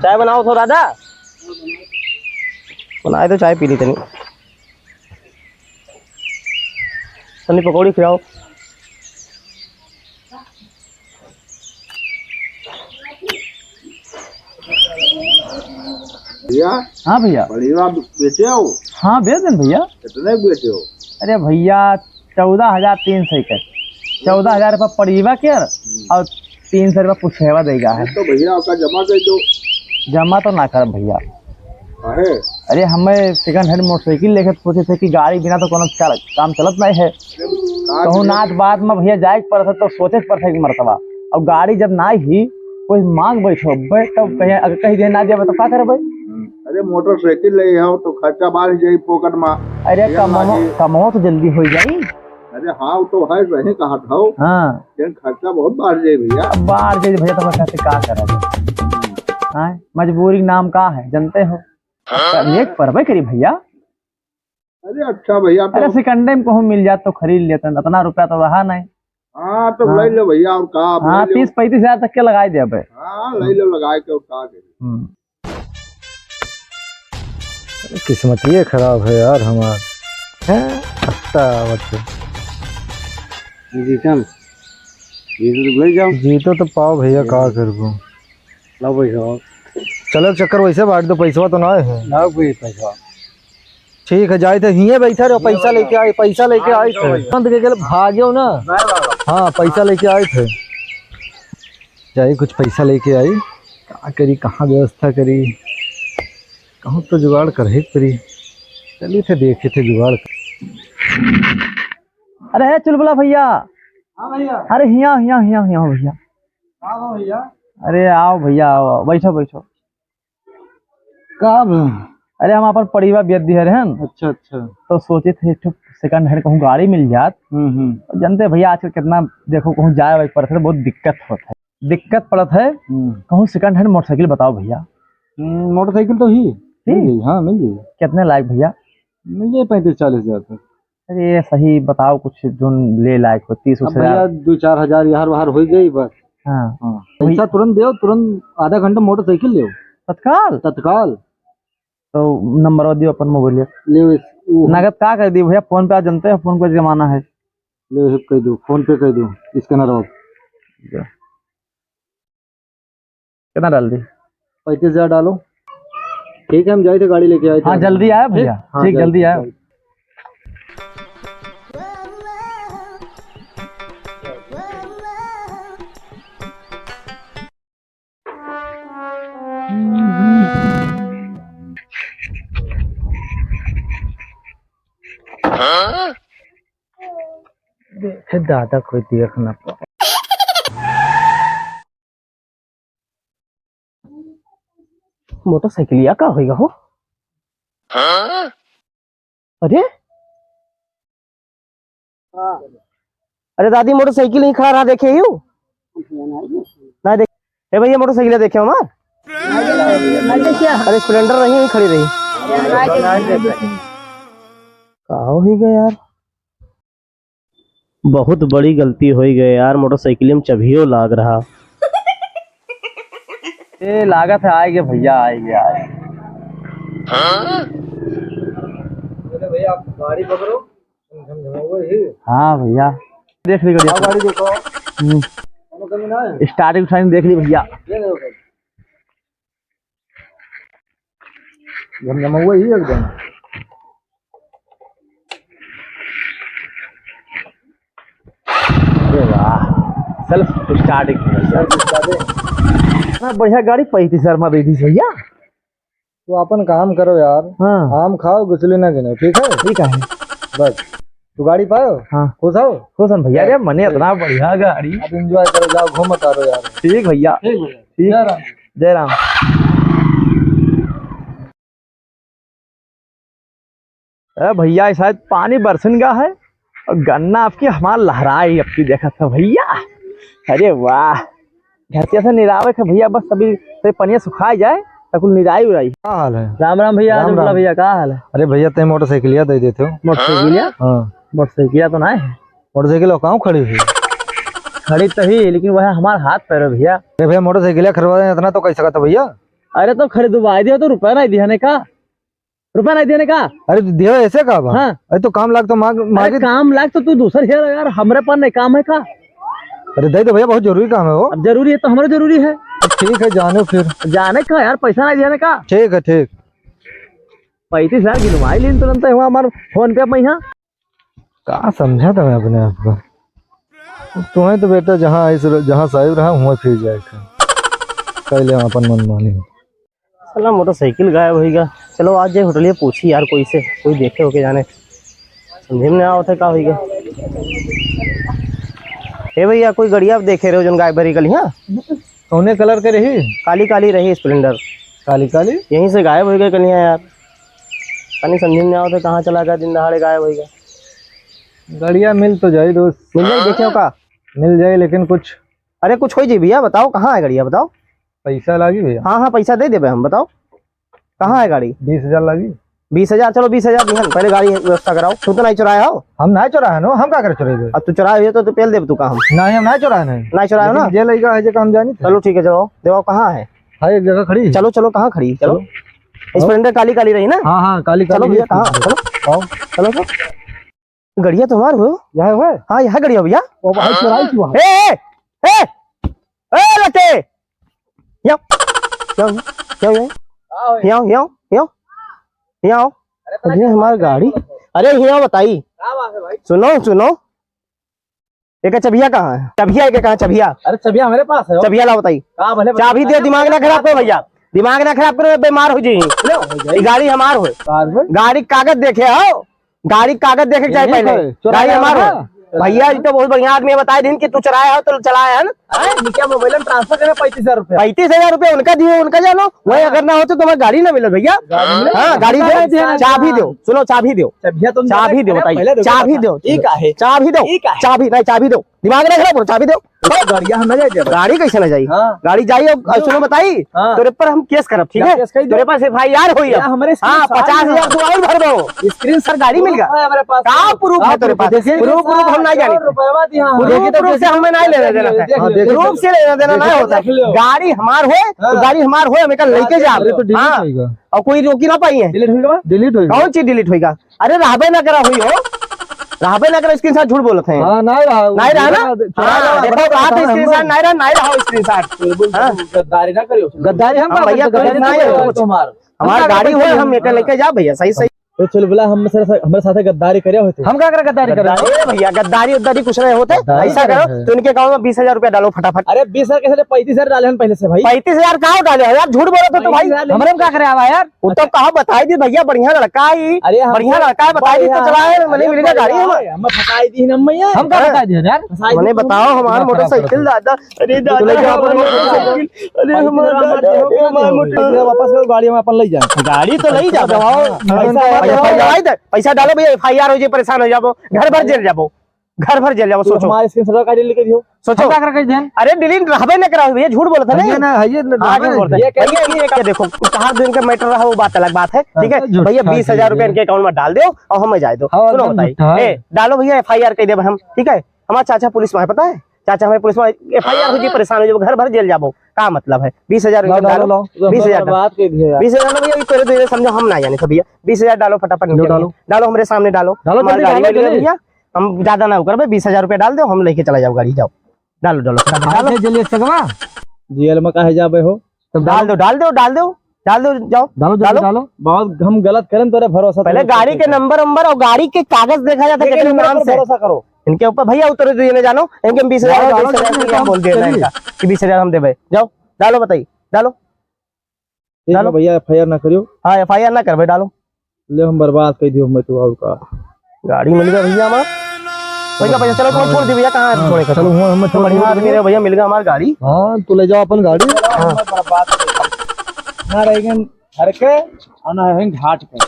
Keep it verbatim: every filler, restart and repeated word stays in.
चाय बनाओ तो दादा। बनाए तो चाय पी ली तनी। तनी पकौड़ी खिलाओ। भैया। हाँ भैया। पड़ीवा बेचे हो? हाँ, बेच देन भैया। कितने बेचे हो? अरे भैया, चौदह हजार तीन सौ के, चौदह हजार रुपया पड़ीवा के और तीन सौ रुपया पुछेवा देगा है। तो भैया, ओका जमा कर दो। जमा तो ना करब भैया। काहे? अरे, हमें second hand motorcycle लेके सोचे थे कि गाड़ी बिना तो कोनो चल-, काम चलत नहीं है। अरे, का कहूँ भैया? नात बात में भैया जाए के पड़त है तो सोचे के पड़त है कि मरतबा। और गाड़ी जब ना ही कोई मांग बैठो बे, तब कहीं, अगर कहीं दे ना देबे तो का करबे? अरे, motorcycle ले आओ तो खर्चा बढ़ जाई फोकट में। अरे, भैया, कमाओ, ना जी। कमाओ तो जल्दी हो जाई। अरे हाँ, वो तो है, सही कहा था। हाँ। लेकिन खर्चा बहुत बढ़ जाए भैया। अब बढ़ जाए भैया, तो हम कहते का करब? हाँ, मजबूरी नाम का है, जानते हो? हाँ। लेके परबे करी भैया। अरे अच्छा भैया, तो अरे second hand कहूँ मिल जात तो खरीद लेते हैं, इतना रुपया तो रहा नहीं। हाँ, तो हाँ। ले लो भैया, और का, हाँ, ले लो। तीस पैंतीस हजार तक के लगाई देबे। हाँ, ले लो, लगाए के, और का करी। हम्म। किस्मतिये खराब है यार हमार। हैं? हफ्ता आवत है। जीतम, जीतो तो ले जाओ। जीतो तो पाओ भैया, का करबो? लाओ पैसा। चलो चक्कर वैसे बांट दो, पैसवा तो ना है। लाओ कोई पैसा। ठीक है, जाए थे, हिये बैठा रहो, पैसा लेके आए, पैसा लेके आए थे। बंद के गेल, भाग्यो ना। हाँ, पैसा लेके आए थे। जाई कुछ पैसा लेके आई, का करी, कहाँ व्यवस्था करी, कहूँ तो जुगाड़ करहे के परी। चली थे, देखी थे जुगाड़। अरे हे चुलबुला भैया। हाँ भैया। अरे हिया, हिया, हिया, हिया भैया। का हो भैया? अरे आओ भैया, आओ, बैठो, बैठो। का बा? अरे हम अपन पड़ीवा बेच दिहे रहन। अच्छा, अच्छा। तो सोचे थे एक ठो second hand कहूँ गाड़ी मिल जात। हम्म, हम्म। तो जानते भैया आजकल कितना देखो कहूँ जाए वाए पड़त है, बहुत दिक्कत होत है, दिक्कत पड़त है। हम्म। कहूँ second hand motorcycle बताओ भैया। हम्म, motorcycle तो ही मिल जाई, हाँ, मिल जाई। कितने लायक भैया? मिल जाई पैंतीस चालीस हजार तक। अरे सही बताओ कुछ जोन ले लायक हो, तीस अब उस भैया हजार। दो चार हजार यार बाहर हो जाई बस। हाँ। हाँ। वही। पैसा तुरंत देओ, तुरंत आधा घंटा motorcycle लेओ। तत्काल? तत्काल। तो नंबर दियो अपन मोबाइल। ले इस, वो नगद का कर दी भैया, PhonePe आप जानते हैं, PhonePe जमाना है। ले इसे कह दो, PhonePe कह दो, scanner और। कितना डाल दी? पैंतीस हजार डालो। ठीक है, हम जाए थे, गाड़ी लेके आए थे। हाँ, जल्दी आया भैया। ठीक? हाँ, ठीक, जल्दी आया। देखे दादा, कोई देख ना पाओ। मोटरसाइकिलिया का होइगा हो? अरे, अरे दादी, मोटरसाइकिल ही खड़ा रहा, देखे ही हूँ। ना देख, ए भैया, मोटरसाइकिल देखे हमार? अरे, स्प्लेंडर रही, यहीं खड़ी रही। का होइगा यार? बहुत बड़ी गलती होइ गए यार, मोटरसाइकिल में चबियो लाग रहा। ए, लागत है आएगे भैया, आएगे, आएगे। अरे भैया, आप गाड़ी पकड़ो, झमझमाओ ही। हाँ भैया, देख ली गाड़ी। हाँ, गाड़ी देखो। हम्म। कोनो कमी ना है? स्टार्टिंग उस्टार्टिंग देख ली भैया। ये देखो। झमझमौआ ही एकदम। अरे वाह, self starting। Self starting। इतना बढ़िया गाड़ी पैंतीस हजार में दे दी भैया। तो अपन काम करो यार। हाँ। आम खाओ, गुठली ना गिनो, ठीक है? ठीक है। बस। तू गाड़ी पायो? हाँ। खुश हो? खुश हन भैया। अरे मने इतना बढ़िया गाड़ी। अब enjoy करो, जाओ घूमो तारो यार। ठीक भैया। ठीक भैया। ठीक। जय राम। जय राम। अरे भैया, ये शायद पानी बरसन गा है और गन्ना आपकी हमार लहराई आपकी देखत है भैया। अरे वाह, घटिया से निरावे के भैया, बस अभी से पनिया सुखाई जाए तो कुल निराई उराई। का हाल है? राम राम भैया, राम राम। भैया, का हाल है? अरे भैया, ते मोटरसाइकिलिया दे देते हो। मोटरसाइकिलिया? हाँ। मोटरसाइकिलिया तो ना है। मोटरसाइकिल कहूँ खड़ी हुई? खड़ी तो ही, लेकिन वह हमार हाथ पैर है भैया। अरे भैया, मोटरसाइकिलिया खरीदवा दे, इतना तो कह सकत है भैया। अरे तो खरीदवाई दिया तो रुपया नहीं दिया ने का? रुपया नहीं दिया ने का? अरे तो दिया ऐसे का बा? हाँ। अरे तो काम लाग तो मांग, अरे मांगे। काम लाग तो तू दूसर हेर यार, हमरे पास नहीं काम है का? अरे दे दो भैया, बहुत जरूरी काम है वो। अब जरूरी है तो हमरे जरूरी है। ठीक है, जानो फिर। जाने का यार, पैसा नहीं दिया ने का? ठीक है, ठीक। पैंतीस हजार गिनवाई लीन तुरंत हुआ हमार फोन पे में यहाँ। का समझा था मैं अपने आप को? तुम्हें तो बेटा जहाँ आइस रह-, जहाँ साहिब रहा, हुआँ फिर जाए का। कर ले अपन मनमानी। साला मोटरसाइकिल गायब होइगा। चलो आज जाए होटलिया पूछी यार कोई से, कोई देखे होके जाने। समझे में नहीं आवत है का होइगा। ए भैया, कोई गड़िया देखे रहे हो जौन गायब भरी कल यहाँ? कौने कलर के रही? काली काली रही Splendor। काली काली? यहीं से गायब होइगा कल यहाँ यार। तनी समझ में आवत है कहाँ चला गया, दिन दहाड़े गायब होइगा। गड़िया मिल तो जाई दोस्त। मिल जाई, देखे हो का? मिल जाई लेकिन कुछ। अरे कुछ हो जी भैया, बताओ कहाँ है गड़िया, बताओ। पैसा लागी भैया? हाँ हाँ, पैसा दे देबे हम, बताओ कहाँ है गाड़ी? बीस हजार लागी। बीस हजार, चलो बीस हजार दिहन, पहले गाड़ी व्यवस्था कराओ। तू तो नहीं चुराया हो? हम नहीं चुराया नो, हम का करे चुराए? अब तू चुराए हो तो तू पेल देब तू का हम? नहीं, हम नहीं चुराए नहीं। नहीं चुराए हो ना? लेकिन ये लड़का है जो हम जानी थे। चलो ठीक है, जाओ, देवाओ कहाँ है? हाँ, एक जगह खड़ी है। चलो चलो, कहाँ खड़ी? चलो। चलो। Splendor काली काली रही ना? हाँ हाँ, काली चलो काली भैया, है। कहाँ? चलो। आओ। चलो तो। गड़िया तो हमार हो। यहाँ है? हाँ, यहाँ गड़िया भैया। वो भाई चुराई क्यों है? ए, ए, ए, ए, लटे। यो, यो, यो, यो, यो, यो, यो। अरे, हमार गाड़ी। अरे, हिया बताई। सुनो, सुनो। एक चबिया कहाँ है? चबिया एक कहाँ? चबिया। अरे, चबिया हमारे पास है। चबिया ला बताई। का भले चाबी दे, दिमाग ना खराब करो भैया। दिमाग ना खराब करो, बीमार हो जाई। लो, हो जाई। ये गाड़ी हमार हो। कार में? गाड़ी कागज देखे हो। गाड़ी कागज देखे के चाहे पहले। गाड़ी हमार हो। भैया, ये तो बहुत बढ़िया आदमी है, बताए दिन कि तू चलाया हो तो चलाया है ना। अरे, इनके मोबाइल में transfer करे पैंतीस हजार रुपया। पैंतीस हजार रुपया उनका दिए, उनका जानो। वही अगर ना हो तो तुम्हारी गाड़ी ना मिले भैया। गाड़ी मिले? हाँ, गाड़ी दो, चाबी दो। सुनो, चाबी दो। चाबी दो, बताइए। चाबी दो। ठीक है। चाबी दो। ठीक है। चाबी, नहीं, चाबी दो। दिमाग ना खराब करो, चाबी दो। तो गाड़िया हम ना जाए देबे। गाड़ी कैसे ना जाई? हाँ। गाड़ी जाई और, और सुनो बताई, हाँ। तोरे पर हम केस करब, ठीक है? केस कर दो। तोरे पास F I R होई अब। हमारे हाँ, screenshot पचास हजार तू और भर दो। Screenshot गाड़ी मिल गया। Proof है हमारे पास। का proof है तोरे पास? Proof, proof हम ना जानी। रुपया दिया। Proof, proof से हमें ना लेना देना है। Proof से लेना देना ना होता। गाड़ी हमार होए, तो गाड़ी हमार होए, हम एकर लेके जाब। अरे तो delete होइगा। और कोई रोकी ना पाई है। Delete होइगा? Delete होइगा। कौन चीज delete होइगा? अरे रहबे ना करा हुई हो, रहबे ना करा, screenshot झूठ बोलत हैं। हाँ, नहीं रहा। नहीं रहा ना? हाँ, देखो, बात है, screenshot नहीं रहा, नहीं रहा screenshot। हाँ। गद्दारी ना करियो। गद्दारी हम हाँ, भैया, गद्दारी ना करियो। हमार गाड़ी हो, हम एकर लेके जाब भैया, सही, सही। तो चुलबुला हम सर, हमारे साथ गद्दारी करे होते। हम का करे गद्दारी करे? गद्दारी, भैया, गद्दारी उद्दारी कुछ नहीं होते। गद्दारी ऐसा करो, तो इनके account में बीस हजार रुपया डालो फटाफट। अरे, बीस हजार कैसे? पैंतीस हजार डाले हम पहले से भाई। पैंतीस हजार का डाले हो यार, झूठ बोलत हो तो भाई। पैंतीस हजार हमरे में का करे आवा यार? वो तो कहा बताई दी भैया, बढ़िया लड़का है। अरे हम बढ़िया लड़का है, बताई दी तो चला है, मने मिल गया गाड़ी हम। हम फसाई दी ना मैया। हम का बताई दी यार? मने बताओ हमार मोटरसाइकिल दादा। अरे दादा, हमार मोटरसाइकिल। अरे हमार दादा, अरे हमार मोटर। वापस करो गाड़ी, हम अपन ले जाए। गाड़ी तो ले जाओ। पैसा, पैसा दे, पैसा डालो भैया, F I R हो जाए, परेशान हो जाबो, घर भर जेल जाबो। घर भर जेल जाओ, सोचो। हमारे screenshot का delete कर दियो। सोचो। हम का कर, कर देन? अरे delete रहबे न करा भैया, झूठ बोलत है ना। ये ना, ये ना, हाँ, रहबे झूठ बोलत है। ये क्या, भैया, ये क्या देखो, कहाँ दिन का matter रहा, वो बात अलग बात है, ठीक है? हाँ, झूठा भैया, बीस हजार रुपया इनके account में डाल दो और हमें जाए दो। हाँ, सुनो, एकदम बताइए। झूठा है। ए, डालो भैया, F I R कर देबे हम, ठीक है? हमार चाचा पुलिस में है, पता है? चाचा हमारे पुलिस में, F I R हो जी, परेशान हो जाओ, घर भर जेल जाबो। का मतलब है? बीस हजार डालो, डालो। बीस हजार बात कर दिया यार। बीस हजार ना भैया, ये तोरे धीरे समझो, हम ना जाने सब भैया। बीस हजार डालो फटाफट लो, इनके डालो। लिए। डालो, हमारे सामने डालो। डालो, हमारी जल्दी गाड़ी डालो, में ले जल्दी। भैया। हम ज्यादा ना करबे, बीस हजार रुपया डाल दो, हम लेके चला जाओ गाड़ी, जाओ। डालो, डालो, फटाफट डालो। आज जेल से गवा? जेल में काहे जाबे हो? तब डाल डालो। दो, डाल दो, डाल दो, डाल दो, जाओ। डालो, जल्दी डालो। डालो। बहुत हम गलत करें, तोरे भरोसा पहले तोरे गाड़ी ऊपर के है। नंबर वंबर और गाड़ी के कागज देखा जाता है, लेकिन कितने हमारे नाम ऊपर से। भरोसा करो। इनके ऊपर भैया उतरे दो, ये ना जानो, इनके हम बीस हजार डालो, और डालो, बीस हजार जल्दी रुपया डालो, बोल दिया ना जल्दी। इनका कि बीस हजार हम देबे। जाओ, डालो, बताइए, डालो। ठीक है डालो। भैया, F I R ना करियो। हाँ, F I R ना करबे, डालो। ले, हम बर्बाद कर दियो, मैं तो और का। गाड़ी मिल गया भैया हमार। भैया, भैया, चलो, तुम छोड़ दी भैया, कहाँ है? हाँ, छोड़े का चलो, तुम? हुआ, हम तो छोड़ बढ़िया दियो। आदमी रहे भैया, मिल गया हमार गाड़ी। हाँ, तू ले जाओ अपन गाड़ी। हाँ। ना रहेंगे घर के और ना रहेंगे घाट के।